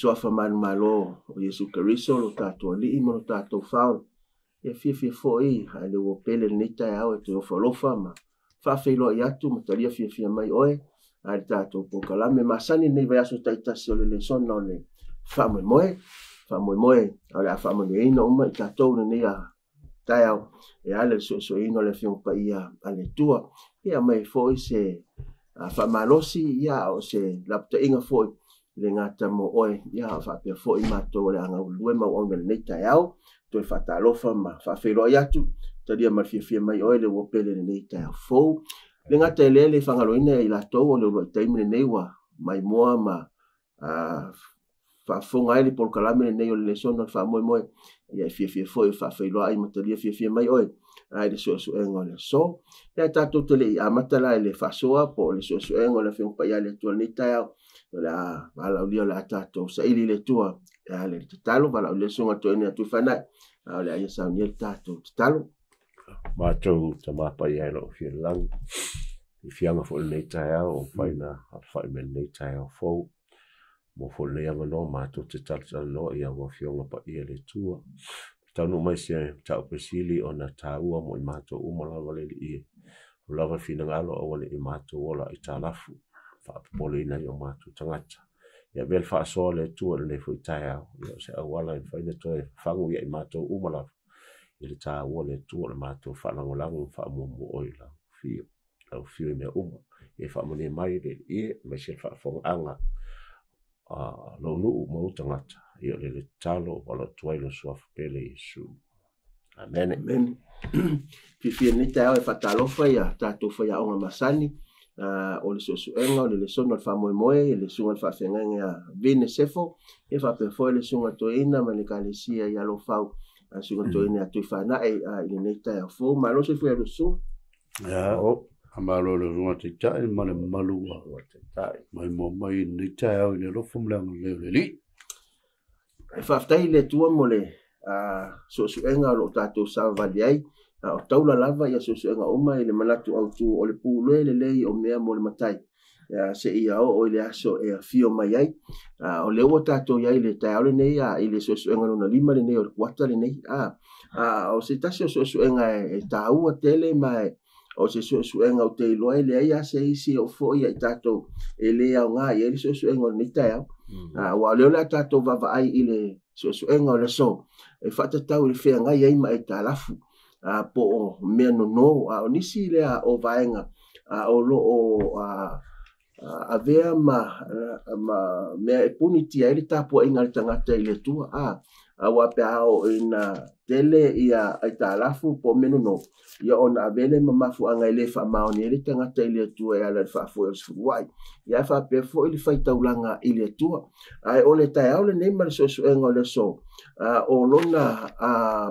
suafa manumalo o Iesu Keriso lo tatou Alii ma lo tatou Faaola. Ia fiafia foi a le ua pele lenei taeao e toe ofo ma faafeiloai atu ma talia fiafia mai oe a le tatou polokalame masani lenei vaiaso taitasi o le lesona o le faamoemoe. Faamoemoe o le a faamanuiaina uma i tatou lenei a taeao e ala i le suesueina o le Afioga Paia a le Atua. Ia mai foi se faamalosi, ia o se lapataiga foi le gata mo oe, ia faapea foi matou o le a galulue ma auauna lenei taeao. Toe faatalofa ma faafeiloai atu, talia ma le fiafia mai oe le ua pele lenei taeao fou. Le gata e lea le faagaloina i latou o le uluai taimi lenei ua maimoa ma faafofoga ai le polokalame lenei o le lesona o le faamoemoe. Ia e fiafia foi e faafeiloai ma talia fiafia mai oe ai le suesuega o le aso. Ia tatou te le i amata la i le faasoa po o le suesuega o le Afioga Paia a le Atua lenei taeao, o le a valaaulia o le a tatou saili i le Atua e ala i le tatalo, valaaulia le susuga toeaina ia Tuifanai, a o le a ia saunia le tatou tatalo. Matou Tama Paia e lou fia lagi, i fiaga foi lenei taeao o mafai na alafai mai lenei taeao fou. Mo foi lenei avanoa matou te talatalanoa i au Afioga Paia le Atua. Taunuu mai se mataupu sili ona taua mo i matou uma lava le Alii. O lava finagalo aua ne i matou ola aitalafu, faapopoleina ai o matou tagata. Ia avea le faasoa le Atua i lenei foi taeao, ia o se auala e mafai ona toe fagu ia i matou uma lava. I le taua le Atua o le matou faalagolago ma faamuamua oe i lau afio. Lau afio i mea uma. Ia faamanuia mai le Alii, aemaise le faafofogaaga a lou nuu ma ou tagata. Ia o le tatalo o lo atu ai lo suafa pele Iesu. Amen. Amen. Fiafia lenei taeao e faatalofa ia tatou faiaoga masani, o le suesuega o le lesona o le faamoemoe, le susuga i le faafeagaiga ia Vine Sefo, ia faapea foi le susuga toeaina mai le Ekalesia i Alofau, a susuga toeaina ia Tuifanai i lenei taeao fou. Malo soifua ia lua susuga. Ia, malo le susuga Taitai ma le mamalu ua mai moa mai lenei taeao i le alofa ma le agalelei o le Alii. E faafetai i le Atua mo le suesuega o lo o tatou savavali ai. O taula lava ia suesuega uma i le manatu autu o le pulea lelei o mea mo le matai, seia oo i le aso e afio mai ai. O lea ua tatou i ai le taeao lenei i le suesuega lona 5 lenei o le kuata lenei. O se tasi o suesuega e taua tele ma o se suesuega o te iloa e leai lava se isi o foi ia i tatou e le aoga i ai le suesuega o lenei taeao. Aua o lea o le a tatou vaavaai i le suesuega o le aso e faatatau i le feagai ai ma aitalafu, po o mea nono. O nisi lea o vaega o lo o avea ma mea e punitia ai le tapuaiga a le tagata i le Atua. Aua pe a oo ina tele ia aitalafu po o mea nono, ia ona avele ma mafuaaga e le faamaoni ai le tagata i le Atua e ala i le faafoe o le sefuluai. Ia faapea foi le faitaulaga i le Atua. Ae o le taeao lenei ma le suesuega o le aso, o lona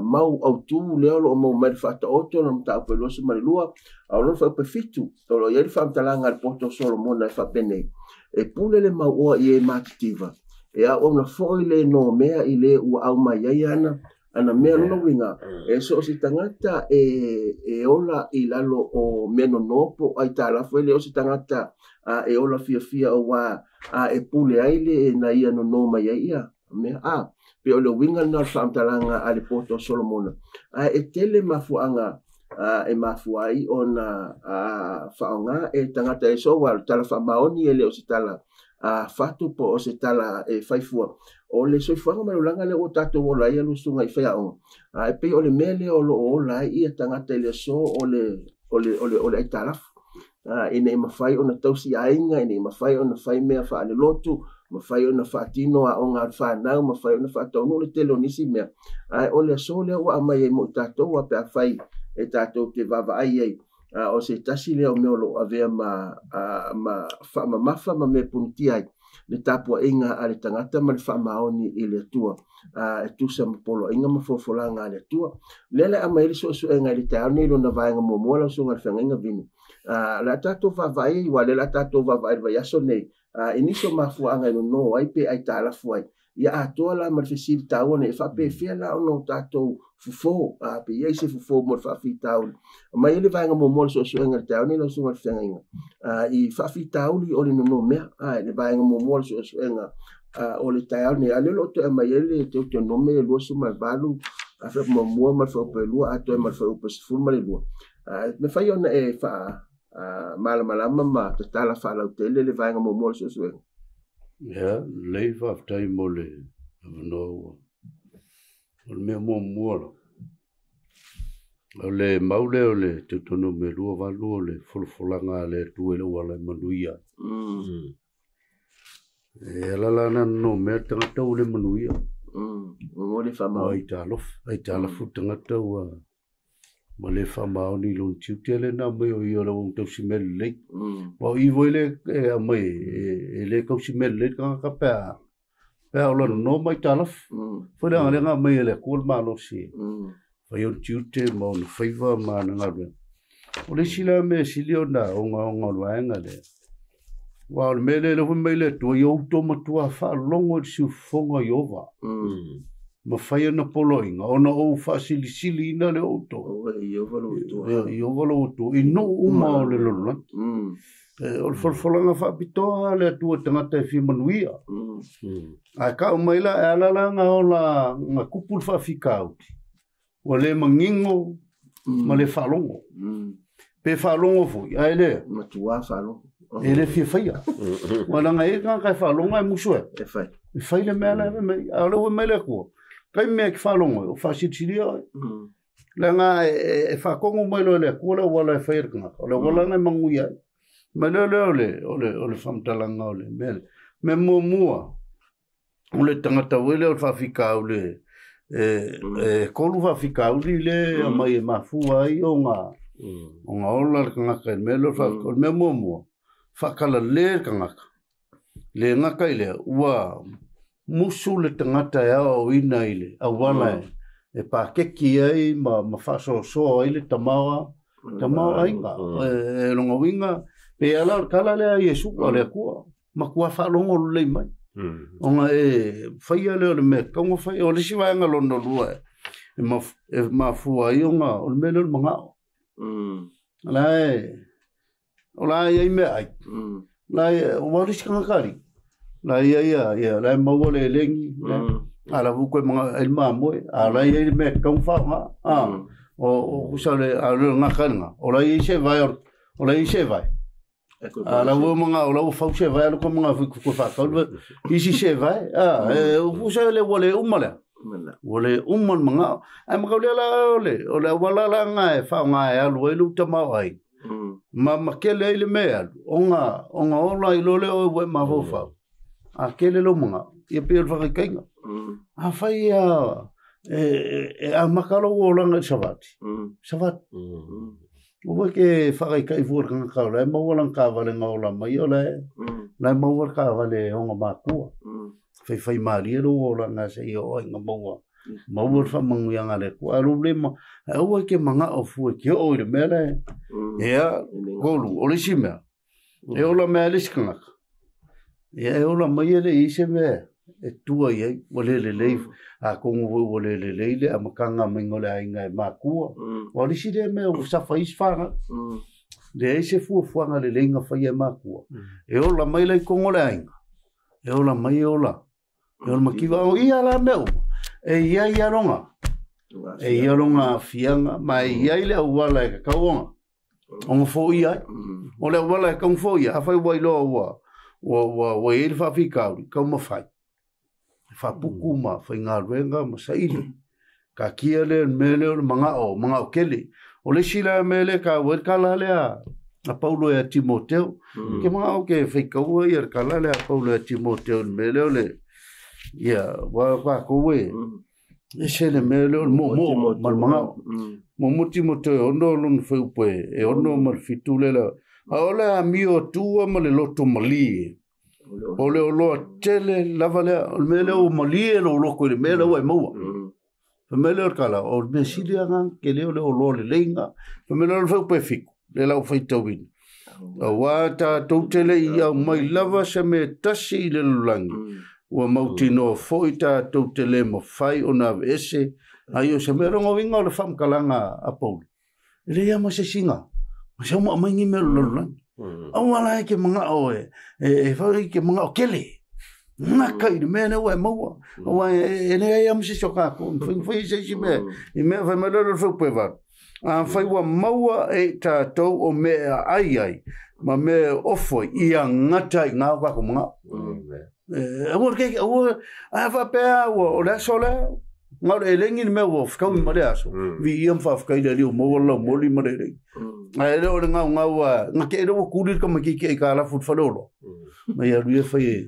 mau autu lea o lo o maua mai le Faataoto o le mataupu e 22, a o lona fuaiupu e 7, o lo o i ai le faamatalaga a le poto o Solomona e faapenei, e pule le mauoa i e matitiva, e auauna foi le nomea i le ua aumai ai ana mea. Lona uiga, e so o se tagata e ola i lalo o mea nono po o aitalafu, e le o se tagata e ola fiafia aua e pule ai le na ia nono mai ai ia mea. Pe o le uiga lena o le faamatalaga a le poto o Solomona. E tele mafuaaga e mafua ai ona faaaoga e tagata e so ua tala faamaoni e le o se tala fatu po o se tala e faifua. O le soifuaga ma le olaga lea ua tatou ola ai alu susuga i faiaoga. E pei o le mea lea o lo o ola ai ia tagata i le aso o le aitalafu. Ina ia mafai ona tausi aiga, ina ia mafai ona fai mea faalelotu, mafai ona faatino aoga a le fanau, mafai ona faataunuu le tele o nisi mea. Ae o le aso lea ua aumai ai mo i tatou, pe afai e tatou te vaavaai ai, o se tasi lea o mea o lo o avea ma faamamafa ma mea punitia ai le tapuaiga a le tagata ma le faamaoni i le Atua, e tusa ma poloaiga ma folafolaga a le Atua. Lea le aumai ai le suesuega i le taeao nei lona vaega muamua lau susuga i le feagaiga Vine. O le a tatou vaavaai, aua lea o le a tatou vaavaai i le vaiaso nei, i nisi o mafuaaga e nono ai pe aitalafu ai. Ia atoa la ma le fesili taua nei, e faapefea la ona o tatou fofo, pe i ai se fofo mo le faafitauli. Mai ai le vaega muamua o le suesuega i le taeao nei lau susuga i le feagaiga, i faafitauli o le nono mea. Le vaega muamua o le suesuega O le taeao lenei, a o lea o lo o toe aumai ai le Teutonome 28, fuaiupu muamua ma le fuaiupu e lua atoa ai ma le fuaiupu e 12. E mafai ona e faamalamalama ma tatala faalautele le vaega muamua o le suesuega? Ia, lelei, faafetai mo le avanoa ua. O le mea muamua lava, o le mau lea o le Teutonome 28 o le folafolaga a le Atua i le auala e manuia ai. E ala la na nomea le tagata ua le manuia. Ua le faamaoni. Ua aitalofa, aitalafu le tagata ua ma le faamaoni i lona tiute lea na aumai o ia o le au tausi mea lelei. Aua o i foi lea e aumai e le tausi mea lelei le tagata pe a pe a ola nono ma aitalafu. Foi leaga lea na aumai e le Atua le malosi e fai ona tiute ma ona faiva ma ana galuega. O le isi la mea e sili ona ogaoga o le vaega lea, aua o le mea lea lea foi mai le Atua, ia outou matua faalogo i le siufofoga o Ieova, ma fai ana poloaiga, ona ou faasilisiliina lea o outou. Ieova lou Atua. Ieova lou Atua, i nuu uma o le lalolagi. O le folafolaga faapitoa a le Atua i tagata e fia manuia. Ae tau mai la, e ala la na ola, na tupu le faafitauli, ua le manino ma le faalogo. Pe faalogo foi, ae le. Matua faalogo. E le fia faia. Ua leaga e i ai tagata e faalogo ae musu e. E fai. E fai le mea la e fai mai. A o lea ua fai mai le Atua, taimi mea e te faalogo ai, o faasilisili oe. Leaga e faatonu mai loa e le Atua le auala e fai e le tagata, o le auala lena e manuia ai. Ma lea lea o le, o le, o le faamatalaga o le mea lea. Mea muamua, o le tagata foi lea o le faafitauli e tolu faafitauli lea e aumai e mafua ai ona ona ola le tagata i le mea lea o le mea muamua, faakalale le tagata. Le gata i lea, ua musu le tagata e aoaoina i le auala e pakeki ai ma faasoasoa ai le tamaoa, tamaoaiga. E lona uiga, pe ala o le tala lea a Iesu, a le Atua, matua faalogo lelei mai. Ona e faia lea o le mea e tatau ona fai. O le isi vaega lona lua e mafua ai ona, o le mea lea o le manao. O la e, o la e i ai meaai. La e, aua o le isi tagata alii, la e i ai ia, ia, la e maua le elegi, a la foi toe manao e ai le mamoe, a la e i ai le mea e tatau ona faaaoga. O kusa le, a o le gata i lena, o la e i ai se vae, o la e i ai se vae. A la ua manao, o la ua fau se vae, a la ua manao foi toe faatau le isi se vae. E kusa le ua le uma lea. Ua le uma le manao. Ae mataulia la o le, o le auala la lena e faaaoga e alu ai lou tamaoaiga. Ma tele ai le mea e alu, ona, ona ola ai loa lea oe ua e mafaufau. A tele lou manao, ia pei o le faataitaiga. Afai a e amata lou olaga i le savali, savali. Aua e te faataitai fua i le tagata o la e maua lana taavale na ola mai, o la e, la e maua le taavale e ona matua. Faifai malie lou olaga seia oo ai ina maua, maua le faamanuiaga a le Atua. Ae lou le ma, ae aua e te manao fua e te oo i le mea lea. Ia, tolu, o le isi mea, e ola mai lava le isi tagata, ia e ola mai e le i ai se mea e tua i ai, ua le lelei, atonu foi ua le lelei le amataga maiga o le aiga e matua. Aua o le isi lea mea ua safa ai isi fanau, leai se fuafuaga lelei na faia e matua. E ola mai la i totonu o le aiga, e ola mai e ola, e ola mativa. O ia la mea uma, e i ai lava lona, e i ai lona aafiaga, ma e i ai le auala e tatau ona ona foia ai. O le auala e tatau ona foia, afai ua iloa ua ua ua ua i ai le faafitauli, taumafai e faaputu ma faigaluega ma saili. Taatia lea le mea lea o le manao, manao tele. O le isi la mea lea e taua ai le tala lea a Paulo ia Timoteo. Ke manao ke faitaua ia le tala lea a Paulo ia Timoteo i le mea lea o le, ia, aua tatou e, ese le mea lea o le moomoo ma le manao. Muamua Timoteo e 6 lona fuaiupu e 6 ma le 7 lea la, a o le amio atua ma le loto malie. O le oloa tele lava lea, o le mea lea ua malie lou loto i le mea lea ua e maua. Fai mai lea o le tala, o le mea sili lava na tele o le oloa lelei na. Fai mai lea o le fuaiupu e 7, lea la ua faitauina. Aua tatou te le i aumai lava se mea tasi i le lalolagi, ua mautinoa foi tatou te le mafai ona aveese ai o se mea. O lona uiga o le faamatalaga a Paulo, e leai lava ma se isi na, ma se uma aumai ni mea o le lalolagi. Aua la e ke manao e, e, e, e ke manao tele. Gata i le mea lea ua e maua. Aua e leai lava ma se isi o tatou, e mafai mafai se isi mea. I mea fai mai lea o le fuaiupu 8. Afai ua maua e i tatou o mea e aai ai ma mea e ofo ai, ia gata ai i ina o tatou manao. Aua le aua, a faapea ua o le aso lea, na o le elegi le mea ua fetaui ma lea aso, viia ma faafetai i le Alii ua maua le laumoli ma le elegi. Ae le o le gaugau a, na te le ua tuli le tamaitiiti aitalafu i le faleoloa. Mai alu ia fai e,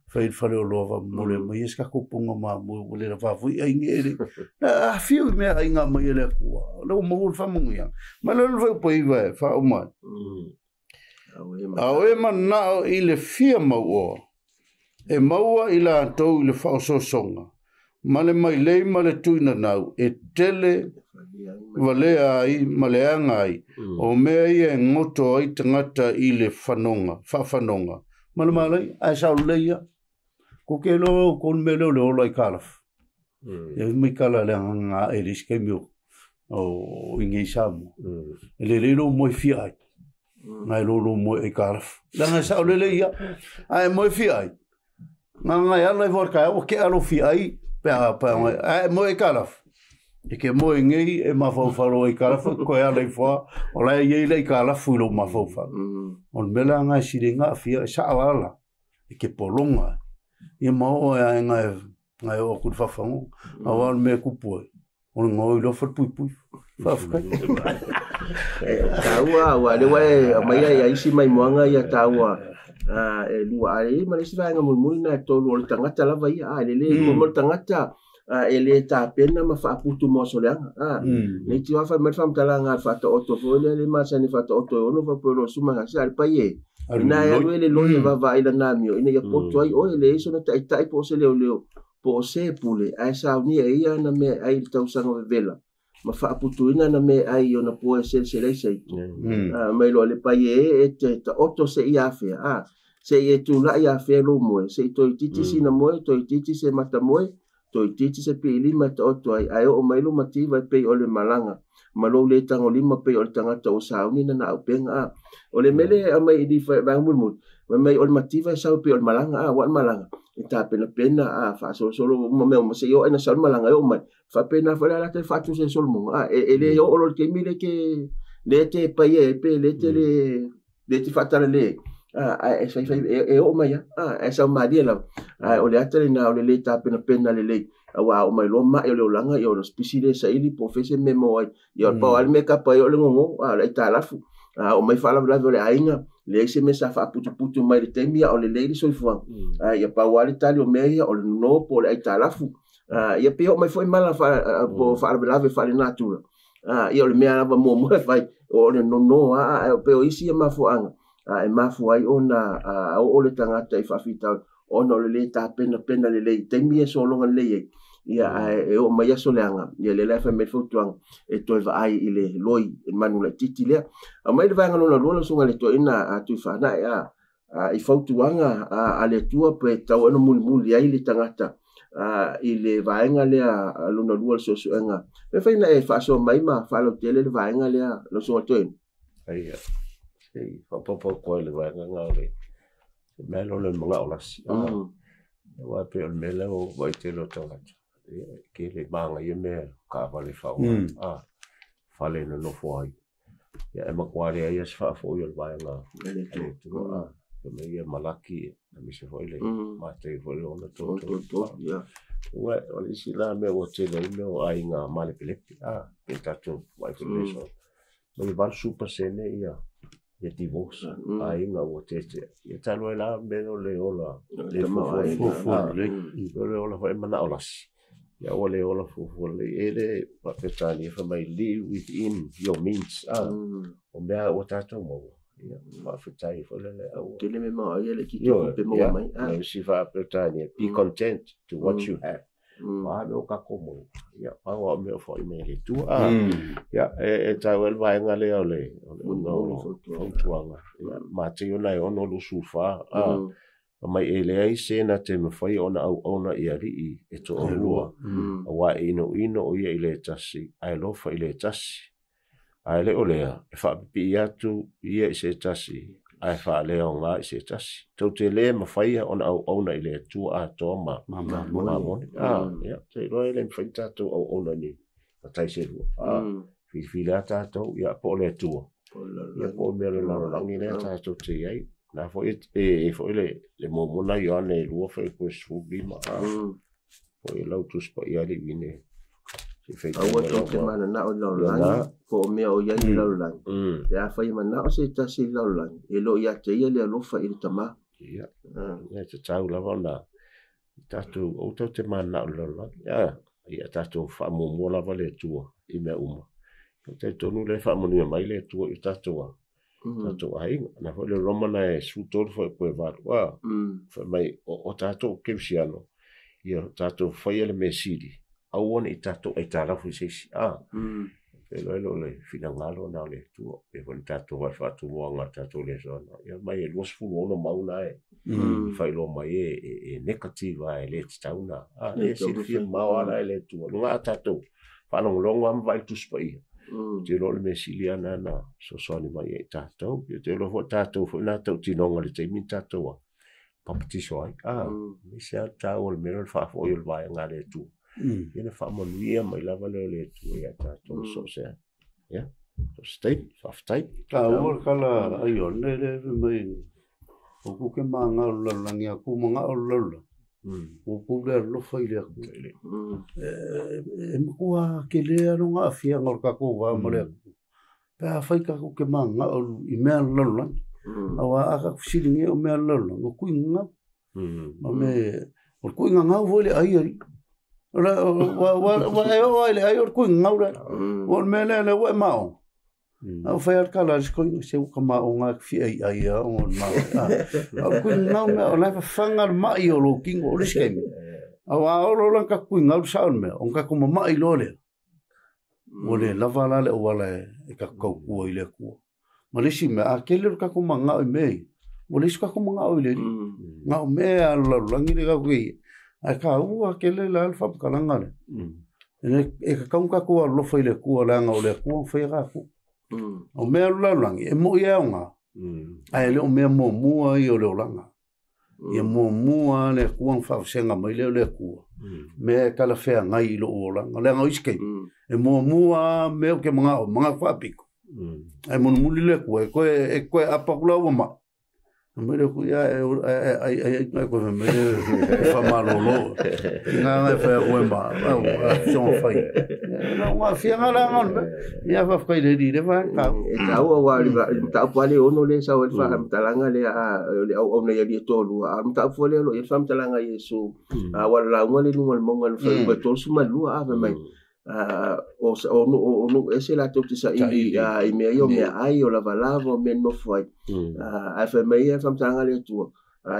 fai i le faleoloa faamolemole mai se tatou poga mamoe ua le lavā foi aiga e le. A afio i mea aiga mai e le Atua, o lea ua maua le faamanuiaga. Ma le fuaiupu 9 e faauma ai. A o e manao i le fia mauoa, e maua i latou i le faaosoosoga, ma le mailei ma le tuinanau e tele valea ai ma leaga ai, o mea ia e goto ai tagata i le fanoga, faafanoga, ma le malai, ae sao lelei ia. Ko ke iloa au ko le mea lea o le ola i kalafu. Ia mai kala le agaga ae le isi taimi o i nei Samoa. E lelei lou moe fia ai. Ngai lou lou moe ai kalafu. Leaga e sao lelei ia. Ae moe fia ai. Nga ngai ala i voa le ua kea lou fia ai pe a pe a ae moe ai kalafu. E ke moe nei e mafaufau ai kalafu koe ala i foa o la e iai le kalafu i lou mafaufau. O le mea la ngai sili ngā fia e sao ala e ke polonga. Ia ma oo e ai ngai ngai o aku le fafago. Aua o le mea e kupu ai. O le ngao i loa falepuipui. Faafetai. Taua ua le ua e aumai ai isi maimoaga ia taua e lua ai ma le isi vaega mulimuli na e tolu o le tagata lava ia a e lelei mo le tagata e le tapena ma faaputu mo aso leaga a le iti wa fai mai le faamatalaga a le faataoto foi lea le masani faataoto e ono faapea o suma ga se a le pai e ina e alu e le loi e vaavaai lana amio ina ia poto ai oe e leai sona taitai po o se leoleo po o se pule ae saunia e ia ana mea e ai i le tausaga vevela ma faaputuina ana mea e ai i ona poa e seleseleisa i tua. Mai loa le pai e e te taoto seia afea, a seia e tulai afea lou moe, sei toeitiiti sina moe, toeitiiti se mata moe, toeitiiti se piilima e taoto ai, ae oo mai lou mativa e pei o le malaga, ma lou le tagolima pei o le tagata ua sauni lana auupega. A o le mea lea e aumai i i vaega mulimuli, fai mai o le mativa e sau e pei o le malaga, a ua o le malaga, e tapenapena, a faasolosolo uma mea uma seia oo ina sau le malaga e oo mai. Faapena foi la la te faatusa e Solomona, a e le oo loa i le taimi lea ke lea te paia ai pe lea te le lea te faatalale ai, a ae e fai fai e oo mai lava, a ae sau malie lava. Ae o le ata lena o le lē tapenapena lelei, auā a oo mai loa ma'i o le olaga, ia ona pisi lea e saili po o fea se mea e maua ai. Ia o le pau lava le mea e kapa ai o le gogo, a o le aitalafu. A oo mai faalavelave o le aiga, leai se mea sa faaputuputu mai i le taimi a o lelei le soifuaga. Ae ia pau lava le tali o mea ia o le nono po o le aitalafu. Ia pe oo mai foi mala po o faalavelave faalenatura. Ia o le mea lava muamua e fai, o le nono lava, ae pei o isi ia mafuaaga e mafua ai ona oo le tagata i faafitauli ona o le lē tapenapena lelei i taimi e sologa lelei ai. Ia ae e oo mai aso leaga, ia lea la e fai mai le fautuaga e toe vaai i le loi e manu laitiiti lea. Aumai le vaega lona lua lau susuga i le toeaina a Tuifaanae a i fautuaga a le Atua pe tatau ai ona mulimuli ai le tagata i le vaega lea lona lua o le suesuega. Pe mafai ona e faasoa mai ma faalautele le vaega lea lau susuga i le toeaina? Ia, se i faaopoopo atu ai i le vaega lena o le mea lea o le manao lasi. Aua e pei o le mea lea ua vaai tele o tagata, ia, e tele manaia mea taavale faaaoga, fale e nonofo ai. Ia, e matua leai lava se faafoi o le vaega a le Atua, fai mai ia malaki, aemaise foi le Matei foi le 6:33. Ua, o le isi la mea ua tele ai mea o aiga malepelepe, pe tatou vaai foi i le aso, mai le 80% ia ia divorce, aiga ua tetea. Ia talu ai la mea o le ola le fuafua lelei, o le ola foi manao lasi. Ia ua le ola fuafua lelei. E le Faa-Peretania fai mai live within your means. O mea ua tatou maua. Ia, faafetai foi lele aua. Tele mea maua ai le itiiti o tupe maua mai. Ma isi Faa-Peretania, be content to what you have. O a mea o tatou maua. Ia, pau lava o mea o foai mai e le Atua. Ia, e taua ai le vaega lea o le fautuaga. Ia, Matei 6:24. Fai mai e leai se na te mafai ona auauna i alii e toalua, aua e inoino o ia i le tasi, ae alofa i le tasi. Ae le o lea, e faapipii atu ia i se tasi, Ae faaleaoga i se tasi. Tou te le mafaia ona auauna i le Atua atoa ma mamone. Ia, te iloa e le mafai ona tatou auauna i ni matai se lua. Filifili lava tatou, ia, po o le Atua, ia po o mea o le lalolagi lea tatou te i ai. Na foi e i ai foi le momona Ioane 2:15. Foi e lau Tusi Paia le ine. Aua tou te mananao i le lalolagi, po o mea o i ai i le lalolagi. Pe afai e manao se tasi i le lalolagi, e le o ia te ia le alofa i le Tama. Ia, e tatau lava ona tatou, aua tatou te mananao i le lalolagi. Ia tatou faamuamua lava le Atua i mea uma. E talitonu lea e faamanuia mai le Atua i tatou tatou aiga. Na foi le Roma na e 13 foi po e 8. Fai mai o tatou kerisiano, ia tatou faia le mea sili, aua ne i tatou aitalafu i se isi. E iloa o le finagalo na o le Atua. E foi na tatou vai faatumuaga tatou le soana. Ia mai e 26 mau na e failoa mai e negative e le tatau na. E silafia mamao ala e le Atua. Luga a tatou faalogologo lava ma vaai le Tusi Paia. Te iloa o le mea sili lava na fesoasoani mai ai i tatou. Ia te iloa foi tatou foi na tautinoga i le taimi na tatou papatiso ai. Aemaise lava le taua o le mea lea o le faafoi o le vaega a le Atua. Ia na faamanuia mai lava lea o le Atua ia tatou so o se ia, so o se taimi. Faafetai. Taua le tala a Ioane lea fai mai, o ku ke manga o le lalolagi a ku manga o le lalolagi. O ku le alofa i le Atua. E matua ke le alonga afianga o le tatou va ma le Atua. Pe afai tatou ke manga o i mea le lalolagi. Aua a ka fesilingia o mea le lalolagi, o kui ngau. Ma me, o le kui ngau foi le ai ari. Wa e o ai le ai o le kui ngau le. O le mea lea le ua e mao. Au fai al kala le skoi se u kama o ngā fi ai ai a o ma. Au kui ngau mea o lai whanga le mai o lo kingo o le skemi. Au a olo lan ka kui ngau sa o mea o ka kuma mai lo le. O le lava la le o wala e ka kau kua i le kua. Ma le si mea a kele o ka kuma ngau i mei. O le isi ka kuma ngau i le ri. Ngau mea a la langi le kau kei. Ai ka ua kele la al whamkalanga le. E ka kaunga kua lofa i le kua langa o le kua whai ka ku. O mea lalolagi, e moi e aoga. Ae le o mea muamua ia o le olaga. Ia muamua le Atua ma faavasega mai lea o le Atua. Mea e talafeagai i lou olaga. Leaga o isi taimi, e muamua mea o ke magao, magao faapito. Ae mulimuli le Atua, e koe apa ku lau ua mai. Mai le Atua, ia e ai ai ai koe mai le whamalolo. Ngā ngai whai koe ma, au, a whai. Na ngā whianga la ngā me. Ia whawhai le ri le wha ka. E taua wa le mataupu ale ono le sau le faamatalaga le a le auauna ia lia tolua. A mataupu le lo ia faamatalaga Iesu. A wa lauga le luga o le mauga le fai 32 a fai mai. O o no ese la tou te saili i mea ia o mea ai o lavalava o mea nofo ai. Ae fai mai ia faamatalaga le Atua.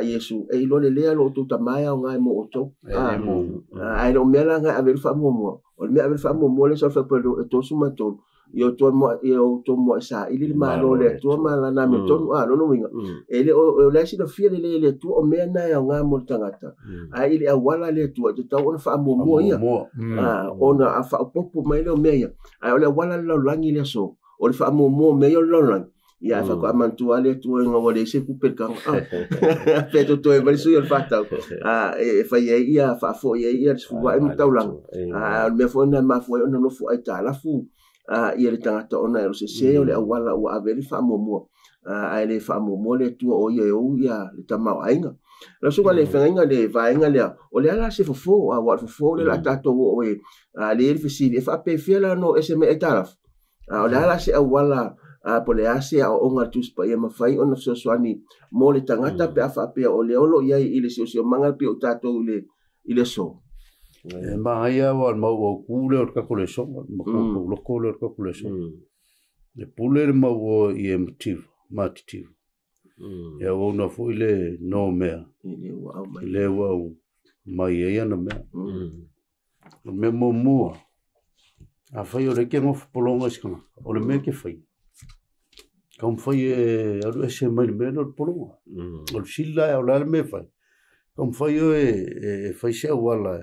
Iesu, e iloa lelei lo outou tama e aoga e mo outou. Ae le o mea la ngai ave le faamuamua. O le mea ave le faamuamua le sau fai e 33. Ia outou mua e saili le malo le Atua ma lana amiotonu. Lona uiga. E le o le silafia lelei e le Atua o mea na e aoga mo le tagata. Ae i le auala le Atua, e tatau ona faamuamua ia. Ona a faaopoopo mai lea o mea ia. Ae o le auala le lalolagi le aso. O le faamuamua o mea ia o le lalolagi. Ia ae faatoa le Atua ina ua leai se tupe i le taga. Pe totoe mai le sui o le faatau. E fai ai ia, faafoi ai ia le sefuluai ma taulaga. O le mea foi lena e mafua ai ona nofo aitalafu ia le tagata ona e o sese o le auala ua ave ai le faamuamua. Ae le faamuamua le Atua o ia e ou ia le tama o aiga. Lau susuga le feagaiga le vaega lea, o le ala se fofo, aua o le fofo lea o le a tatou oo e le le fesili, e faapefea la ona o ese mai aitalafu. O le ala se auala po le a se aoaoga a le Tusi Paia mafai ona fesoasoani mo le tagata pe a faapea o lea o lo o i ai i le siosiomaga pei o tatou i le aso. E manaia wa le mau autu lea o le tatou lesona, le matua tauloko lea o le tatou lesona. Le pule le mau o i e mativa, matitiva. E auauna foi le no mea, I le ua au mai ai ana mea. O le mea muamua, a fai o le ke ngofo polonga i se tagata, o le mea ke fai. Taumafai e alu ese mai le mea lea o le pologa. O le fesili la o le a le mea e fai. Taumafai oe e fai se auala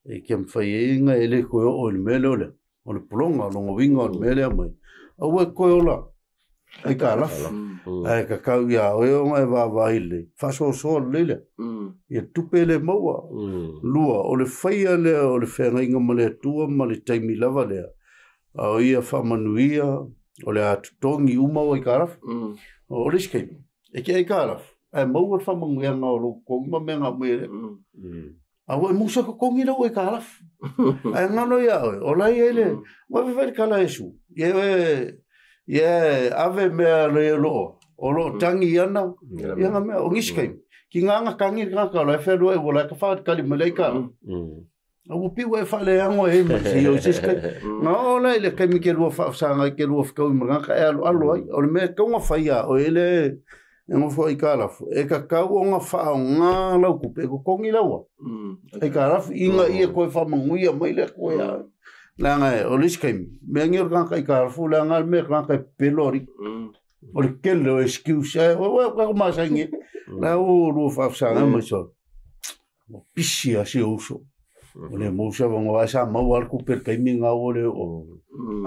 e kia mafai ai ona e le toe oo i le mea lea o le pologa, o lona uiga o le mea lea mai. Aua e toe ola. Aitalafu. Ae kakau iā oe ona e vaavaai lelei, faasoasoa lelei lea. Ia tupe le maua. Lua, o le faia lea o le feagaiga ma le Atua ma le taimi lava lea, a o ia faamanuia, o le a totogi uma au aitalafu. O le isi taimi, e te aitalafu, ae maua le faamanuiaga o lou totogi ma mea na aumai e le Atua. A ua e musa totogi lau aitalafu. Ae galo ia oe, o la e i ai le... Ua fai le tala a Iesu, ia oe, ia ave mea le o loo, o loo tagi ana, ia nga mea, o nisi taimi, ki nga anga tagi le tagata o la e fealuai ua la e tawhaalikali mai le aitalafu. A ua piu e faaleago e ma se i se se nga o la i le taimi ke lua faafesagai ke lua fetaui ma le tagata e aloalo ai. O le mea e tatau ona fai ia oe le e nofo aitalafu, e tatau ona faaaoga lau tupe e totogi laua aitalafu ina ia toe faamanuia mai le Atua ia oe. Leaga o le isi taimi, mea nei o le tagata aitalafu, leaga le mea tagata e pepelo alii. O le tele o excuse, ae oe o tatou masani ai. La ua lua faafesagai mai solo. Ua pisi lava si ou uso. Ua le maua se avanoa ae sa maua lava le tupe i le taimi lena ua le oo.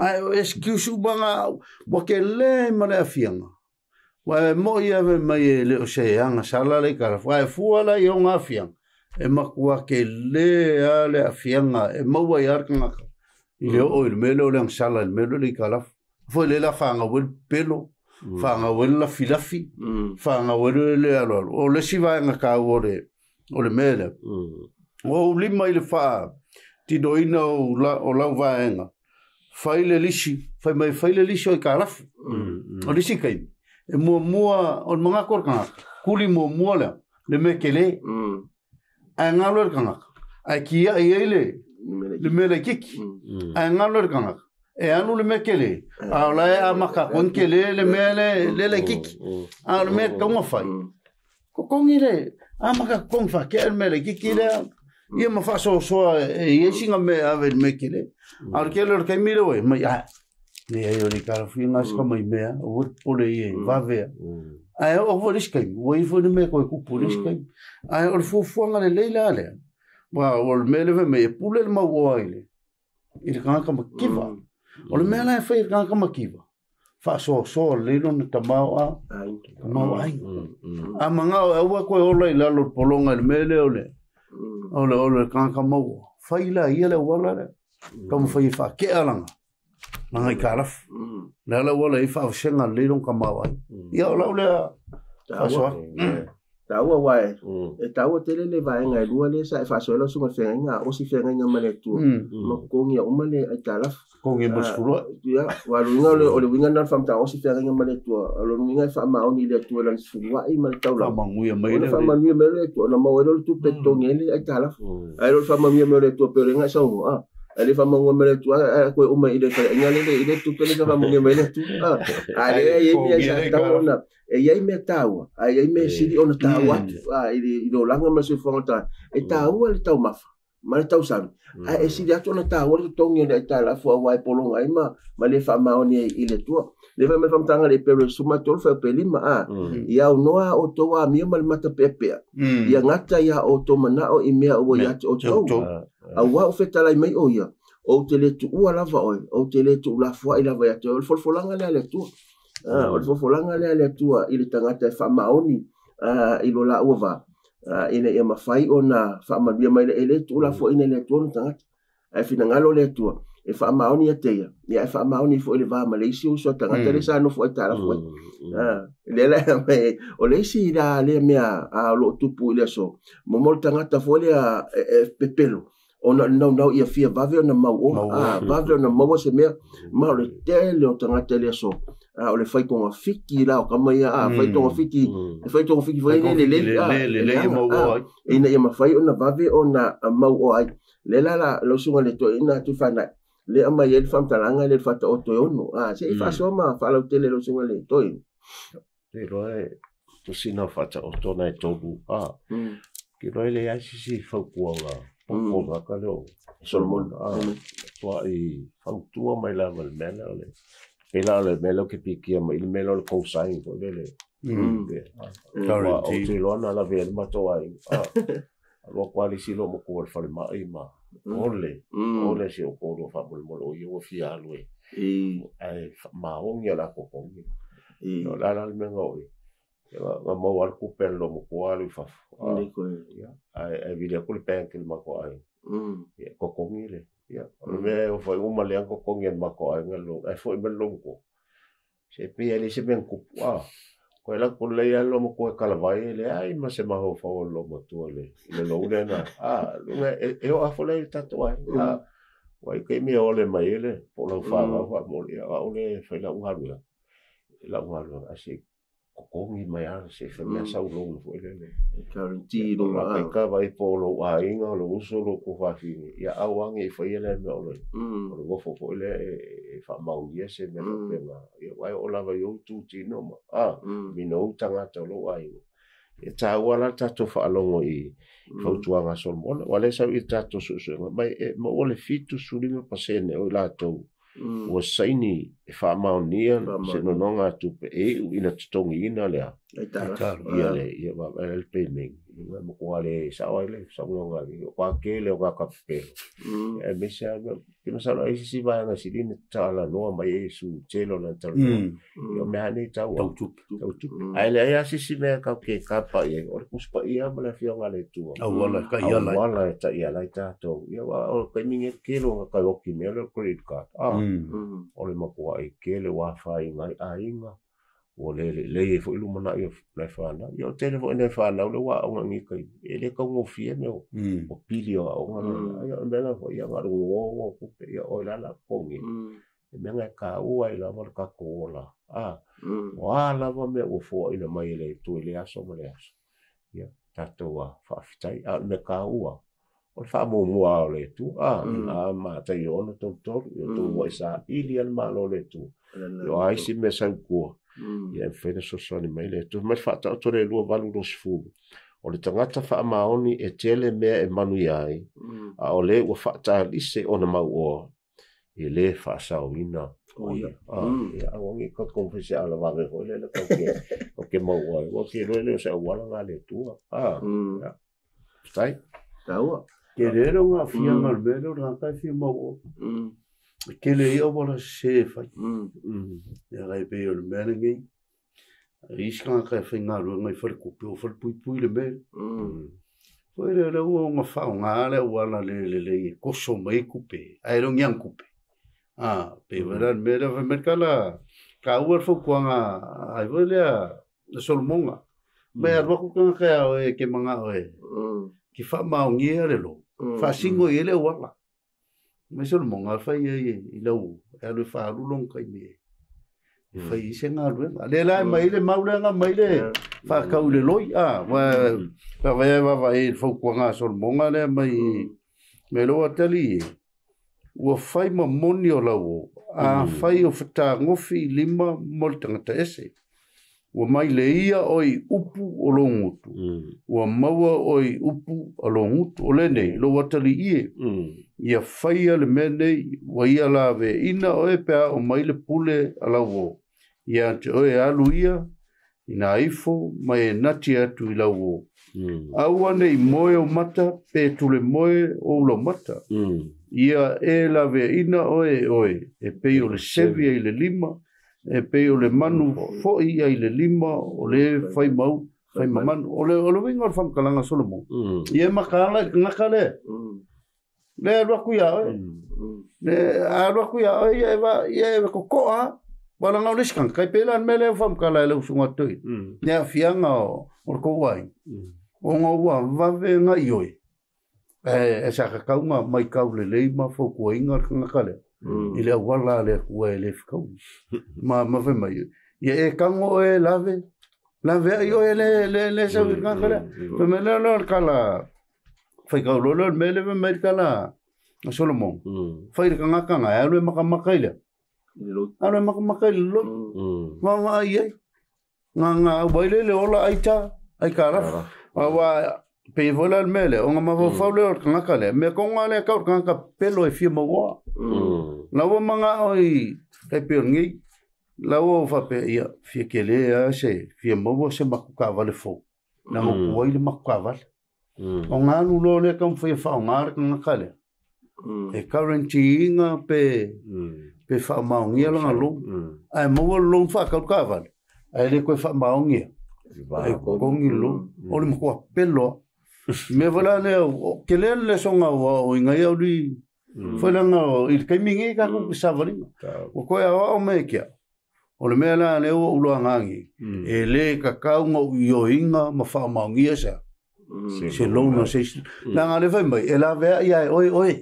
Ae o excuse uma na ua tele ma le aafiaga. Aua e moi lava fai mai e le o se agasala le aitalafu, ae fua la i ona aafiaga, e matua tele lava le aafiaga e maua ai lava le tagata i le oo i le mea lea o le agasala i le mea lea o le aitalafu. Foi lea la fanau ai le pepelo, fanau ai le lafilafi, fanau ai le aloalo. O le isi vaega taua o le o le mea lea. Ua ou lima i le faatinoina o lau vaega, fai le lisi, fai mai fai le lisi o aitalafu. O le isi taimi, e muamua, o le manatu o le tagata, kuli muamua lea, le mea tele. Ae galo ai le tagata, ae tiai ai le mea laitiiti. Ae galo ai le tagata, e alu le mea tele, a o la e amata atu ai ona tele le mea le laitiiti. A o le mea e tatau ona fai, totogi le, amata totogi faatea le mea laitiiti lea, ia ma faasoasoa e i ai sina mea e ave i le mea tele. A o le tele o le taimi lea ua i ai, mai a, leai o le aitalafu se mai mea, aua le popole i ai, vave lava. Ae oo foi i le isi taimi, ua i ai foi le mea e toe tupu i le isi taimi. Ae o le fuafuaga lelei la lea, aua o le mea lea fai mai, e pule le mauoa i le i le tagata mativa. O le mea la e fai e le tagata mativa, faasoasoa lelei lona tamaoaiga. A manao e aua toe ola i lalo o le pologa i le mea lea o le o le tagata maua, fai la ia le auala lea. Taumafai e faatea lana aitalafu. Le a le auala e i ai faavasega lelei lona tamaoaiga. Ia o lau lea faasoa. Taua aua e taua tele le vaega e lua lea sa e faasoa ai lau susuga i le feagaiga, a osi feagaiga ma le Atua, ma totogia uma le aitalafu. Totogi mo le sefuluai. Ia, aua o le uiga o le uiga lena o le faamatalaga, osi feagaiga ma le Atua, o lona uiga e faamaoni i le Atua i lana sefuluai ma le taulaga. Faamanuia mai le. Ona faamanuia mai le Atua, ona maua ai lea o le tupe e totogi ai le aitalafu. Ae le o le faamanuia mai o le Atua pei o lea na e saunoa, ae le faamanuia mai le Atua, ae toe uma i le faleaiga lele i le tupe lea sa faamanuia mai le Atua. A lea e i ai mea sa tatau ona, e i ai mea taua, ae i ai mea sili ona taua atu i le olaga ma le soifuaga o le tagata. E taua le taumafa ma le tausami, ae e sili atu ona taua le totogi o le aitalafu aua e pologa ai ma le faamaoni ai i le Atua. Le fai mai le faamatalaga a le Eperu e 13 fuaiupu 5, a, ia aunoa a outou amio ma le matapeapea, ia gata iā outou manao i mea ua ia te outou. Aua ua fetalai mai ʻo ia, Ou te le tuua lava ʻoe, ou te le tuulafoaʻi lava iā te oe. O le folafolaga lea a le Atua. O le folafolaga lea a le Atua i le tagata e faamaoni i lo laua va, ina ia mafai ona faamanuia mai le, e le tuulafoaina e le Atua ona tagata. Ae finagalo le Atua e faamaoni ia te ia, ia ae faamaoni foi i le va ma le isi uso a tagata lea sa nofo aitalafu ai. Lea la e o le isi la lea mea o lo o tupu i le aso, momo le tagata foi lea e pepelo, ona o le naunau ia fia vave ona mauoa, vave ona maua se mea, ma o le tele o tagata i le aso, o le fai togafiti la o tama ia, fai togafiti, e fai togafiti foi le lelei, lelei e mauoa ai. Ina ia mafai ona vave ona mauoa ai. Lea la la lau susuga i le toeaina Tuifaanai, lea aumai ai le faamatalaga lea i le Faataoto e ono. Se i faasoa ma faalautele lau susuga i le toeaina. Te iloa e tosina o Faataoto na e tolu a. Ke iloa e leai se isi fautuaga popoga lea o Solomon. Tua i fautua mai lava i le mea lea o le pei la o le mea lea ou te pikia mai i le mea lea o le co-sign foi lele. Guarantee. Ou te iloa na lavea ai le matou aiga. Alu atu lava le isi loomatua i le falemai ma ole, ole si ou toalua faamolemole o ia ua fia alu e, ae maoni a latou totogi. O le a la le mea na oo i ai? Na maua lava le tupe a le loomatua alu i fafo. Ae vili atu le bank i le matou aiga, ia e totogi le, ia o le mea e oo foi ua lea ona totogi e le matou aiga le loan, ae foi mai le loomatua, se pei lava e leai se mea na tupu. Toe alu atu lelei lava le loomatua e talavai, e leai ma se mafaufau o le loomatua i le loan lea na, e oo lava foi la i le tatou aiga. Ua i ai taimi e ole mai ai le po o lau fanau faamomoli, ia o au lea e fai lau galuega, ae se i totogi mai lava se i fai mai sau loan foi lele. Guarantee luga. A kai vai po o lou aiga, o lou uso, lou tuafafine, ia aua ne i faia lea mea o le nofo foi lea e faamaonia se mea faapena. Ia aua e oo lava i ou itutino ma minou tagata o lou aiga. E taua la le tatou faalogo i fautuaga a Solomona. Aua o lea e sau i le tatou suesuega mai e maua le 75% o i latou ua saini e faamaonia se nonogatupe e iu ina totogiina lea ia le ia vaavaai le payment e matua le sao ai le saunoaga a le o tele o tagata pepelo aemaise lava ke masalo ai se isi vaega e sili ona talanoa mai ai Iesu i le tele o lana talanoaga. Ia o mea lava nei tau Tau tupe. Tau tupe. Ae leai lava se isi mea tatou te tapa i ai, o le Tusi Paia ma le Afioga a le Atua. Auala e taiala ai. Auala e taiala ai tatou. Ia aua o le taimi nei, tele o tagata e oti mea lea o le credit card. O le matuai tele ua afaina ai aiga, ua le lelei ai foi lumanai o nai fanau. Ia o le tele foi o nai fanau lea ua aoga i lenei taimi, e le taugofie mea o pili o aoga. Ia o le mea lena foi, ia na o le gogo o tupe, ia o ai la o le a totogi ai. Le mea lena e taua ai lava le tatou ola. O a lava mea ua foaina mai e le Atua i lea aso ma lea aso, ia tatou faafetai. A o le mea taua, o le faamuamua o le Atua. Mataio 6:33, ia outou ua e saili lava le Malo o le Atua. Ia o a isi mea sau i tua, ia e mafai ona fesoasoani mai le Atua. Mai le Faataoto le 28:20, o le tagata faamaoni e tele mea e manuia ai, a o le ua faatalise ona mauoa, e le faasaoina o ia. Ia aua ne i tatou fai se alavave foi lele tatou te maua ai. Ua te iloa le o se auala lena a le Atua. Ia. Faafetai. Taua. Tele le afiaga o le mea lea o le tagata e fia maua. E tele ia auala sese e fai. Ia kai pei o le mea lenei. E isi tagata e faigaluega i faletupe o falepuipui le mea. Foi lea lea ua ona faaaoga le auala le lelei e toso mai ai tupe, ae le o ni agatupe. Pei foi la le mea lea fai mai le tala, taua le fautuaga ai foi lea na Solomoga. Mai alu atu tagata ia oe e te manao e ke faamaonia le lo, faasino i ai le auala. Mai Solomoga fai ai i lau e alu e faalu lona taimi e fai ai se galuega. Lea la e mai le mau lea na mai le faatau i le loi. Ua vaai vaavaai i le fautuaga a Solomoga lea mai mai lou atali e, ua fai ma moni o lau o, afai o fetagofi i lima mo le tagata ese. Ua mai le ia o i upu o lou gutu. Ua maua o i upu a lou gutu. O lenei, lou atali ie. Ia faia le mea nei, ua ia la ve ina o e pea o mai le pule a lau o. Ia te oe alu ia, ina ifo, mai e nati atu i lau o. Aua nei moe o mata, pe tule moe o ula mata. Ia e la ve ina oe oe, e pei o le sevi ai le lima, e pei o le manu foi ai le lima, o le fai mau, fai mamanu. O le uiga o le faamatalaga Solomon. Ia e makaala i le tagata lea. Le alu atu ia oe. Le alu atu ia oe, ia e va, ia e kokoa. Wala ngau le sikanga, kai pela le mele faamatala e le usuga toi. Ia afiaga o le kou ai. O ngau ua vave nga i oe. E sa kakaunga mai kau le lei ma fautuaina le tagata lea. I le auala le atua e le fekau. Ma fai mai. Ia e kango oe lave. Lave ai oe le le sau i le tagata lea. Fai mai lea lea o le kala. Fai kau loa lea o le mea le fai mai le kala a Solomon. Fai le tagata nga e alu e makamaka i lea. Alu e makamaka i le loi. Vaavaai ai. Nga nga au ai le le ola ai ta, ai ka rafa. Aua pe foi la le mea lea, o nga mafaufau lea o le tagata lea. Mea konga lea kau le tagata pelo e fia maua. La ua manga o i kai pe o lenei. La ua o faapea, ia, fia kele a se, fia maua se maku kaavale fou. Na ngopu ai le maku kaavale. O ngā alu loa lea kau mwhai whaonga le tagata lea. E guarantee inga pe whaamaongia langa loan. Ae maua le loan whaakau kaavale. Ae le koe faamaogia e kokogi lo o le matua pelo mea foi la lea tele le lesoga ua oo i ngai au li foi laga i le taimi nei tatou savaliga ua toe aoao mai e ke o le mea la lea ua ou loagagi e lē tatau na ou ioeina ma faamaogia sa se loan a se isi leaga le fai mai e laveai a e oe oe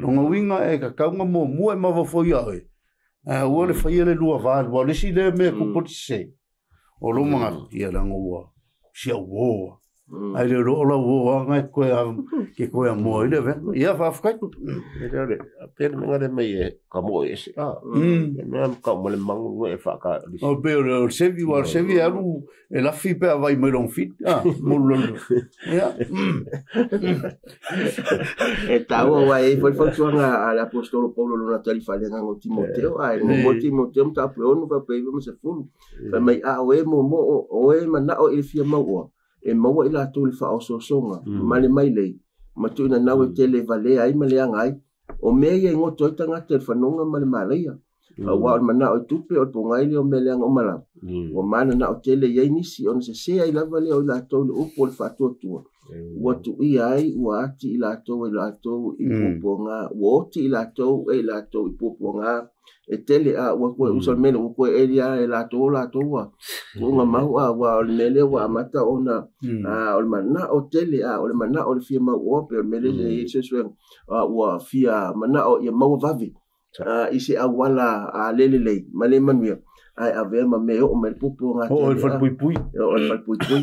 lona uiga e tatau na muamua e mafaufau ia oe ae aua le faia le lua va lua o le isi lea mea tupu le sese o lou manatu ia leaga ua si au uō ae le o lau uō aga e toe ke toe amoa ai le avega ia faafetai. E le ole pe le menga le mai e ka mo e se a e mea ka mo le mangu e fa ka o pe o le sevi wa sevi alu e lafi pe avai mai long fit a mo lo ia. E taua wa e foi fautuaga a le apostolo Paulo lona talifalega o Timoteo a e mo Timoteo mataupu e 6 faapea 9 ma 10 fai mai a o e momo o e manao i le fia mauoa e maua i latou le faaosoosoga ma le mailei ma tuuina nau e tele valea ai ma leaga ai o mea ia e goto ai tagata i le fanoga ma le malaia auā o le manao i tupe o le pogai lea o mea leaga uma lava ua mananao tele i ai nisi ona sesē ai lava lea o i latou i le upu o le faatuatua ua tuuia ai ua ati i latou e latou i puapuaga ua oti i latou e i latou i puapuaga e tele a ua koe usa le mea lea ua koe eli a e latou o latou ua tuuga mau a ua o le mea lea ua amata ona o le manao tele a o le manao o le fia mauoa pe o le mea lea e i ai suesuega ua fia manao ia maua vave i se auala a le lelei ma le manuia ae avea ma mea e oo mai le puapuaga Oo i le falepuipui. O le falepuipui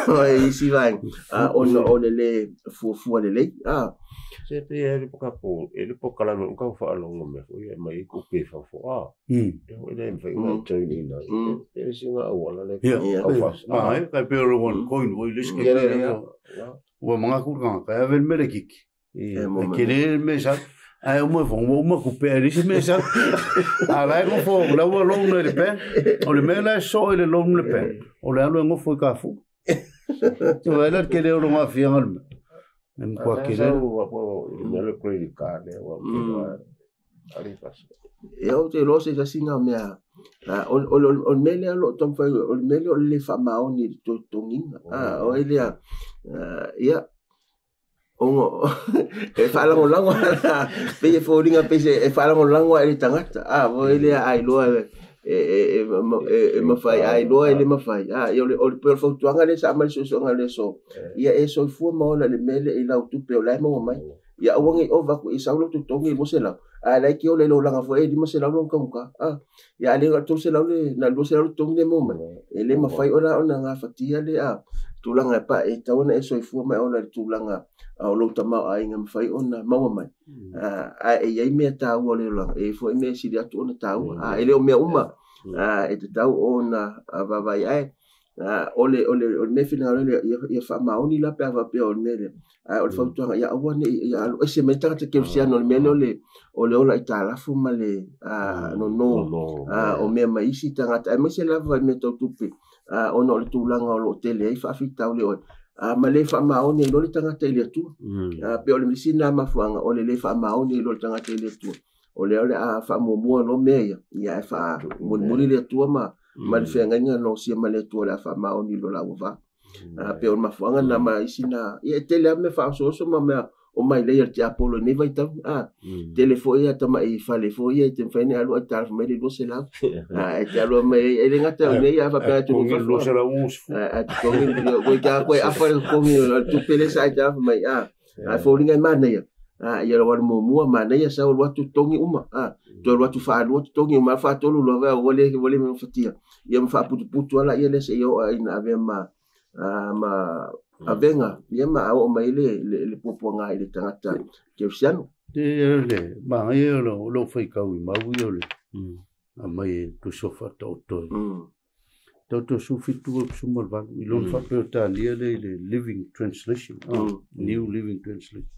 o e isi vaega ona o le lē fuafua lelei a Se pe e le po e le po kala no ka fa longo me fo e mai ku pe fa fo a. E ho le mfai ngai tau ni na. E singa wala le ka fa. Ma e kai pe o le one coin o i le ske. Ua mangaku le tagata e ave le mea le kiki. E kele le mea sa ae uma fo ua uma kupe ai le isi mea sa. A la e gofo la ua loan i le bank. O le mea la e so i le loan le bank. O le alu e gofo i ka fu. Tu ai la kele o longa fianga le mea. E mkua kele. Le credit card le ua ali pas. E ou te iloa se tasi na mea o le mea lea o loo taumafai o le mea lea o le lē faamaoni i le totogiga a o ai lea ia ona e faalagolago pei e foliga pei se e faalagolago ai le tagata a o ai lea a iloa e mafai a iloa e le mafai a ia o le o le pei o le fautuaga lea sa aumai le suesuega le aso ia e soifua ma ola i le mea lea i lau tupe o la e maua mai ia aua nei ova atu i sau lau totogi i 200 a la e ke ola i lou laga foi e 500 lona taugata a ia a le na 300 le na 200 le totogi le maua mai e le mafai ona ona gafatia le a tulaga e pa e tatau ona e soifua ma e ola i le tulaga o lou tamaoaiga mafai ona maua mai a e iai mea taua o le olaga e foi mea e sili atu ona taua a e le o mea uma e tatau ona vaavaai ae o le o le o le mea finagalo le ia faamaoni la pe a faapea o le mea lea ae o le fautuaga ia aua nei ia alu ese mai tagata kerisiano o le mea lea o le ola aitalafu ma le nono o mea mai isi tagata aemaise lava i mea tau tupe ona o le tulaga o loo tele ai faafitauli oe ma le faamaoni ai loa le tagata i le Atua pe o le isi na mafuaaga o le lē faamaoni ai loa le tagata i le Atua o lea o le a faamuamua loa mea ia ia ae faamulimuli le Atua ma le feagaiga losia ma le Atua o le a faamaoni i lo laua va pe o le mafuaaga na ma isi na ia e tele lava mea faaosooso ma mea o mailei a le tiapolo i nei vaitau a tele foi ia tama'i fale foi ia e te mafai ona alu aitalafu mai le 200 e te alu mai e le gata o nei a faapea atu ae totogi koe te koe afa le totogi o le tupe le sa aitalafu mai a ae foliga e manaia ia lau alu muamua manaia sau alu atu totogi uma a toe alu atu faalua totogi uma faatolu loa ua le mafatia ia ma faaputuputu ala ia lea seia oo ina avea ma avega ia ma oo mai le puapuaga i le tagata kerisiano. Te le manaia o lou faitau i mau ia o le aumai e tusi o faataoto e taoto 17 18 i lona faaperetania lea i le Living Translation, New Living Translation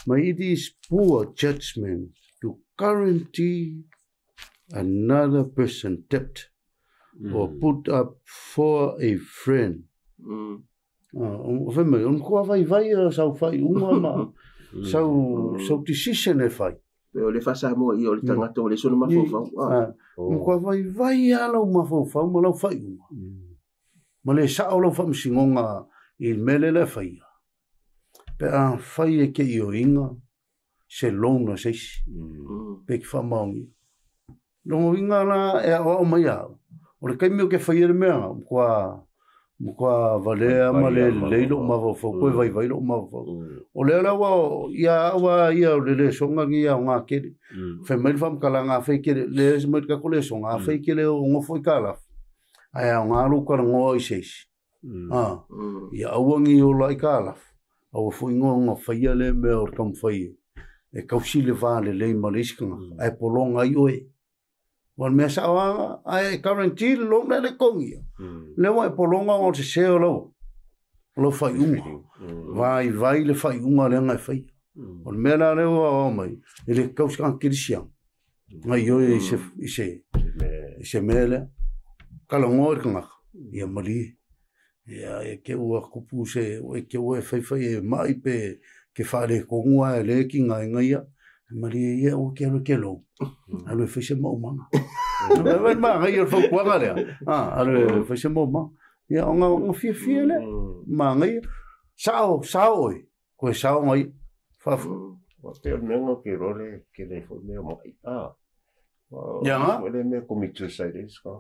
mai: "It is poor judgment to guarantee another person debt or put up for a friend." O fai mai, ona kua vai vai a sau whai unga ma sau decision e whai. Pe o le faasamoa ia o le tagata ua leai sona mafaufau. Matua vaivai lava lau mafaufau ma lau faaiuga. Ma le sao lau faamasinoga i le mea lea la e faia. Pe a fai e te ioeina se loan a se isi. Pe te faamaonia. Lona uiga la e aoao mai ia au, o le taimi ou te faia le mea lena, matua matua valea ma le lelei lou mafaufau, toe vaivai lou mafaufau. O lea la ua ia au lava ia o le lesona lenei e aoga tele. Fai mai le faamatalaga afai e te le, lea mai le tatou lesona, afai e te le o nofo aitalafu, ae aoga lou talanoa i se isi. Ia aua ne i ola aitalafu, aua foi no faia lea mea o le taumafai e tausi le va lelei ma le isi tagata, ae pologa ai oe. Aua o le mea sao lava, ae guarantee le loan lea e totogia, lea ua e pologa ona o le sese o lau faaiuga. Vaivai le faaiuga lea na e faia. O le mea la lea ua aoao mai, e le tatau se tagata kerisiano gaoioi i se mea lea. Talanoa i le tagata, ia malie. Ia e te ua tupu se, e te ua e faifai e mai pe te faaletonu lava e le tigaina ia. E malie ia aua te alu e te loan, alu e fai se maumaga. Vaai manaia o le fautuaga lea, alu e fai se maumaga. Ia ona fiafia lea, manaia. Sao, sao oe, toe sao ngai. Faafetai. Pei o le mea lena ou te iloa le tele ai foi mea o ma'i. Ia nga. Foi le mea commit suicide ai ska.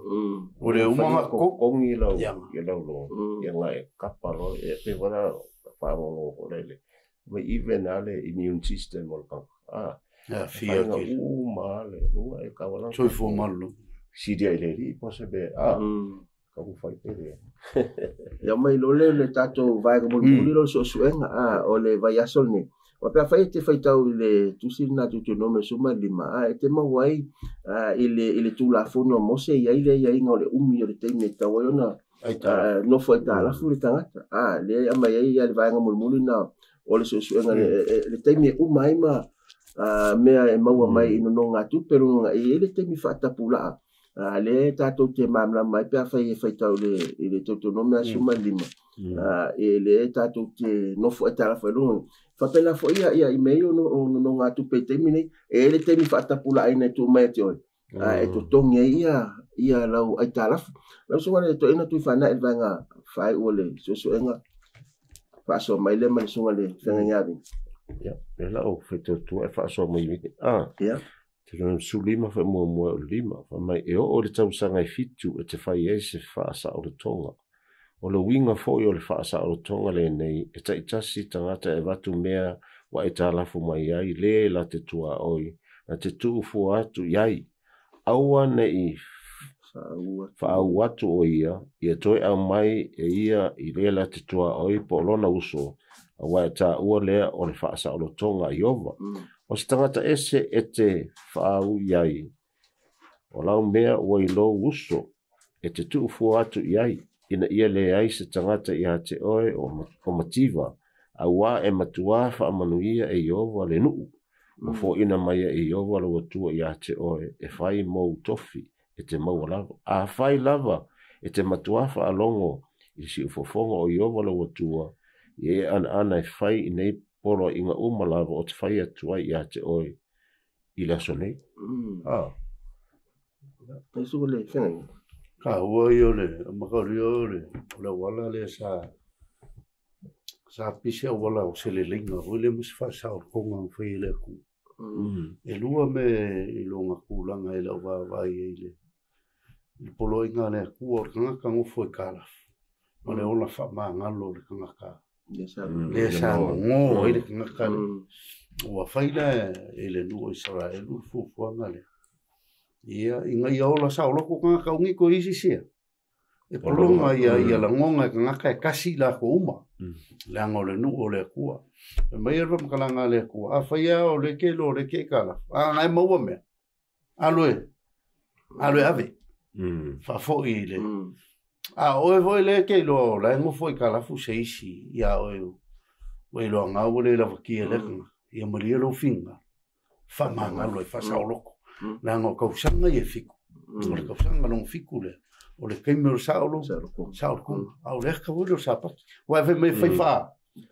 O le uma nga totogi lau ia lau loan. Ia nga e kapa loa e pei foi la faalogologo foi lele. Mai even lava le immune system o le tagata. Ia fia tele. Uma lava le luga e tau ala. Soifua malolo. Silia i le alii po o se mea. Taumafai pele. Ia mai loa lea o le tatou vaega mulimuli lea o le suesuega, o le vaiaso lenei. Aua pe afai e te faitau i le tusi lena a Deuteronome 15, e te maua ai i le Tulafono a Mose e i ai le aiaiga o le umi o le taimi e tatau ai ona nofo aitalafu le tagata. Lea e aumai ai le vaega mulimuli lena o le suesuega, le taimi e uma ai ma mea e maua mai i nonogatupe, lona e i ai le taimi faatapulaa. Lea tatou te malamalama ai pe afai e faitau i le Deuteronome 15, e lea tatou te nofo aitalafu ai luga. Faapena foi ia i mea ia o nonogatupe i taimi nei, e i ai le taimi faatapulaaina e tuu mai ia te oe, e totogi ai ia lau aitalafu. Lau susuga i le toeaina Tuifaana'i i le vaega faaiu o le suesuega, faasoa mai lea ma le susuga i le feagaiga Avina. Ia, lea la ou faitau atu e faasoa mai. Ia. Te lona 15 foi muamua o le 5, fai mai e oo i le tausaga e 7 e te fai ai se faasaolotoga. O le uiga foi o le faasaolotoga lenei, e taitasi tagata e avatu mea ua aitalafu mai ai le la te tuaoi, na te tuufua atu i ai. Aua nei faauu atu o ia, ia toe aumai e ia i le la te tuaoi po o lona uso, aua e taua lea o le faasaolotoga a Ieova. O se tagata ese e te faauu i ai, o lau mea ua i lou uso, e te tuufua atu i ai, ina ia leai se tagata ia te oe o mativa, aua e matua faamanuia e Ieova le nuu, ua foaiina mai e Ieova lou Atua ia te oe, e fai mou tofi e te maua lava. Afai lava e te matua faalogo i le siufofoga o Ieova lou Atua, ia e anaana e fai i nei poloaiga uma lava o te fai atu ai ia te oe i le aso nei. Ai susuga le feagaiga. Taua ia o le makalia o le auala lea sa pisi auala o se leleiga foi lea ma se faasaolotoga na fai e le Atua. E lua mea i lona tulaga i lau vaavaai ai i le poloaiga a le Atua o le tagata nofo aitalafu ma le ola faamagalo o le tagata lea sa gogo ai le tagata lea. Ua fai la e le nuu o Isaraelu le fuafuaga lea. Ia, ina ia ola saoloto tagata umi toe isi sia. E pologa ia lagona e tagata e kasi i latou uma, leaga o le nuu o le Atua. Fai mai le faamatalaga a le Atua, afai lava o lea e te iloa o lea e te aitalafu, a na e maua mea, alu e, alu e ave, faafoi i le... A o oe foi lea e te iloa o la e nofo aitalafu se isi ia oe, ua iloa na ua le lavakia e lea tagata, ia malie lou finagalo, faamagalo e faasaoloto. Leaga o tausaga ia e 7, o le tausaga lona 7 lea, o le taimi o le saolotoga, a o le ata foi lea o le Sapati. Aua e fai mai e fai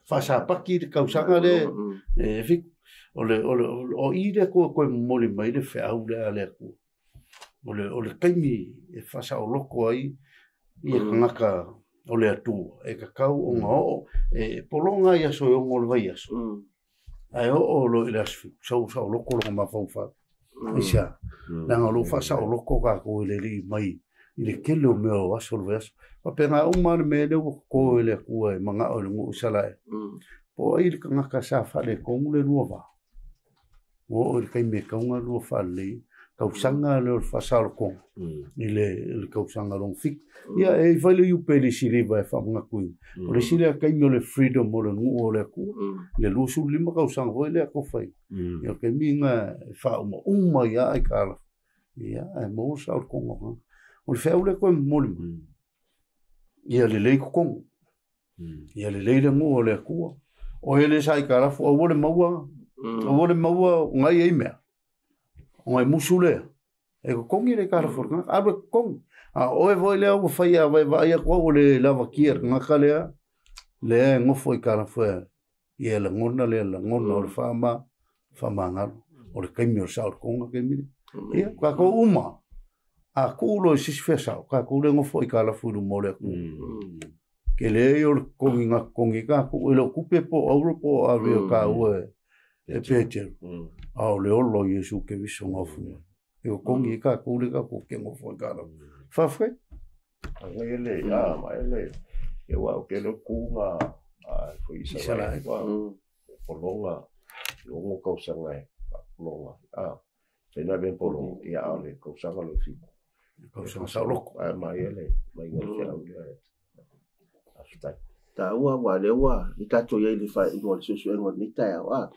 faasapati le tausaga lea e 7. O le, o le, o i le Atua toe momoli mai le feau lea a le Atua. O le, o le taimi e faasaoloko ai ia tagata o le Atua, e tatau ona oo, e pologa i aso e 6 o le vaiaso, ae oo loa i le aso 7, sau saoloko lona mafaufau. Aisea? Leaga o lo o faasaoloko tatou e le Alii mai i le tele o mea o aso o le vaiaso. Faapena uma le mea lea ua toto e le Atua e manao i le nuu o Isaraelu. Po o ai le tagata sa faaletonu le lua va? Ua oo i le taimi e tatau ona lua faalelei tausaga lea o le faasaolotoga i le tausaga lona 7. Ia, e i ai foi le iupe i le isi liva e faamanatuina. O le isi lea taimi o le freedom o le nuu o le Atua, le 25 tausaga foi lea tofa i. Ia, o le taimi lena e faaumauma ai lava aitalafu. Ia, ae maua le saolotoga o tagata. O le feau lea toe momoli mai, ia lelei totonu. Ia lelei le nuu o le Atua. O e le sa aitalafu, aua le maua, aua le maua o nai ai mea. O nai musu lea. E totogi le aitalafu a le tagata, alu e totogi. A o oe foi lea ua fai a vaevaai atu au ua le lavakia le tagata lea, lea e nofo aitalafu e, ia lagona lea lagona o le faama, faamagalo. O le taimi o le saolotoga taimi lea. Ia, tatou uma, a tuu loa i se isi feasao, tatou le nofo aitalafu i luma o le Atua. Ke leai o le totogi na totogi ai tatou, e le o tupe po o auro po o ave o taua e Petero, a o le ola o Iesu Keriso na ofu mai. E totogi ai tatou le tatou ke nofo aitalafu. Faafetai. Ai ele, a ma ele, e ua o ke le kuga a foi Isaraelu, polonga, i 6 tausaga e faapolonga. A, tena ben polonga, ia a o le tausaga lo 7. Tausaga saoloko. Ai ma ele, mai ngai feau lea. Faafetai. Taua ua lea ua i tatou i ai le faaiuga o le suesuega o lenei taeao. A,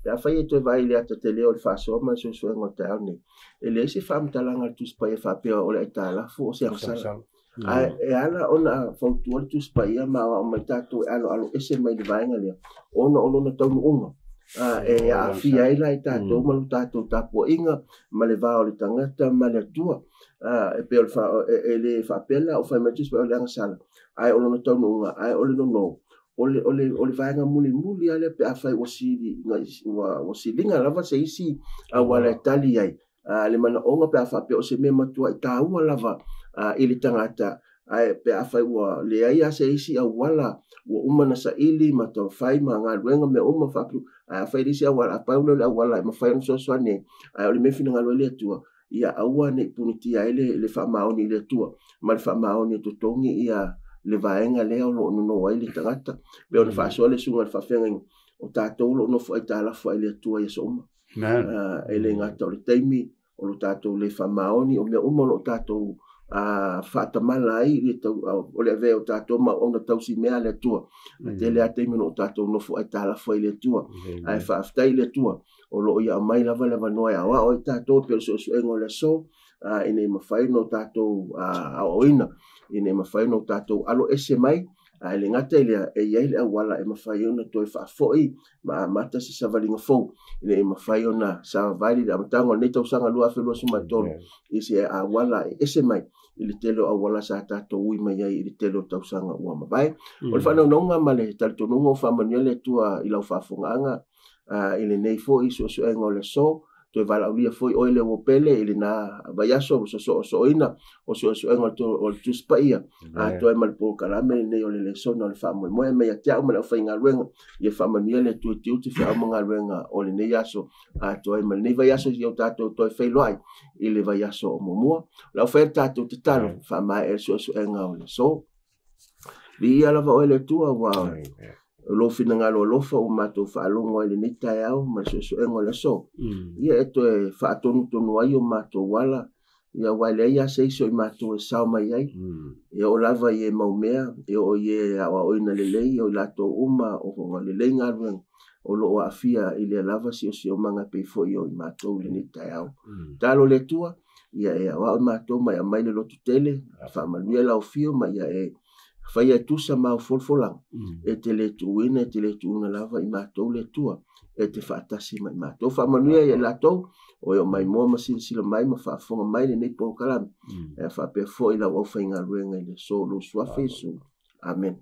pe afai e toe vaai i le ata tele o le faasoa ma le suesuega o le taeao lenei, e leai se faamatalaga a le Tusi Paia faapea o le aitalafu o se agasala. Ae e ala ona fautua le Tusi Paia ma aoao mai tatou e aloalo ese mai le vaega lea, ona o lona taunuuga. E aafia ai la i tatou ma lo tatou tapuaiga ma le va o le tagata ma le Atua. E pei o le e le faapea la o fai mai le Tusi Paia o le agasala, ae o lona taunuuga, ae o le nono, o le, o le, o le vaega mulimuli lava lea pe afai ua sili, ua siliga lava se isi auala e tali ai le manaoga pe a faapea o se mea matuai taua lava i le tagata, ae pe afai ua leai lava se isi auala ua uma na saili ma taumafai ma galuega mea uma faapiu, ae afai le isi auala, a pau lea o le auala e mafai ona fesoasoani ai, ae o le mea e finagalo ai le Atua, ia aua ne i punitia ai le faamaoni i le Atua, ma le faamaoni e totogi ia le vaega lea o lo o nono ai le tagata, pe ona faasoa le susuga i le faafeagaiga, o tatou o lo o nofo aitalafu ai le Atua i aso uma. E le gata o le taimi o lo tatou le faamaoni, o mea uma o lo o tatou faatamala ai le o le avea o tatou ma auauna tausi mea a le Atua. A tele lava taimi o lo o tatou nofo aitalafu ai le Atua. Ae faafetai i le Atua o lo o ia aumai lava le avanoa e aoao ai tatou pei o le suesuega o le aso, ina ia mafai ona tatou aoaoina, ina ia mafai ona tatou alo ese mai, ae le gata i lea, e i ai le auala e mafai ai ona toe faafoi ma amata se savaliga fou, ina ia mafai ona savavali i le amataga o lenei tausaga 2023 i se auala e ese mai i le tele o auala sa tatou ui mai ai i le tele o tausaga ua mavae. O le faanaunauga ma le talitonuga ua faamanuia le Atua i lau faafofogaaga i lenei foi suesuega o le aso, toe valaaulia foi oe le ua pele i lena vaiaso ua soosooina o suesuega o le Tusi Paia, atoa ma le polokalame lenei o le lesona o le faamoemoe mai ia te au ma le aufaigaluega, ia faamanuia le Atua i tiute feau ma galuega o lenei aso, atoa ma lenei vaiaso i o tatou toe feiloai i le vaiaso o muamua. O le au fai le tatou tatalo, faamaea le suesuega o le aso. Viia lava oe le Atua, ua o lou finagalo alofa ua matou faalogo ai lenei taeao ma le suesuega o le aso. Ia e toe faatonutonu ai o matou ala, ia aua e leai lava se isi o i matou e sao mai ai. E oo lava i e mau mea, e oo i e aoaoina lelei, o i latou uma o lelei galuega, o lo o aafia i lea lava siosiomaga pei foi o i matou i lenei taeao. Talo le Atua, ia e aoao i matou ma e aumai le loto tele, faamanuia lau afio ma ia e faia e tusa ma au folafolaga, e te le tuuina, e te le tuuina lava i matou le Atua, e te faatasi ma i matou. Faamanuia ia i latou, o e o mai moa ma silasila mai ma faafofoga mai lenei polokalame. E faapea foi lau aufaigaluega i le aso o lou suafa Iesu. Amen.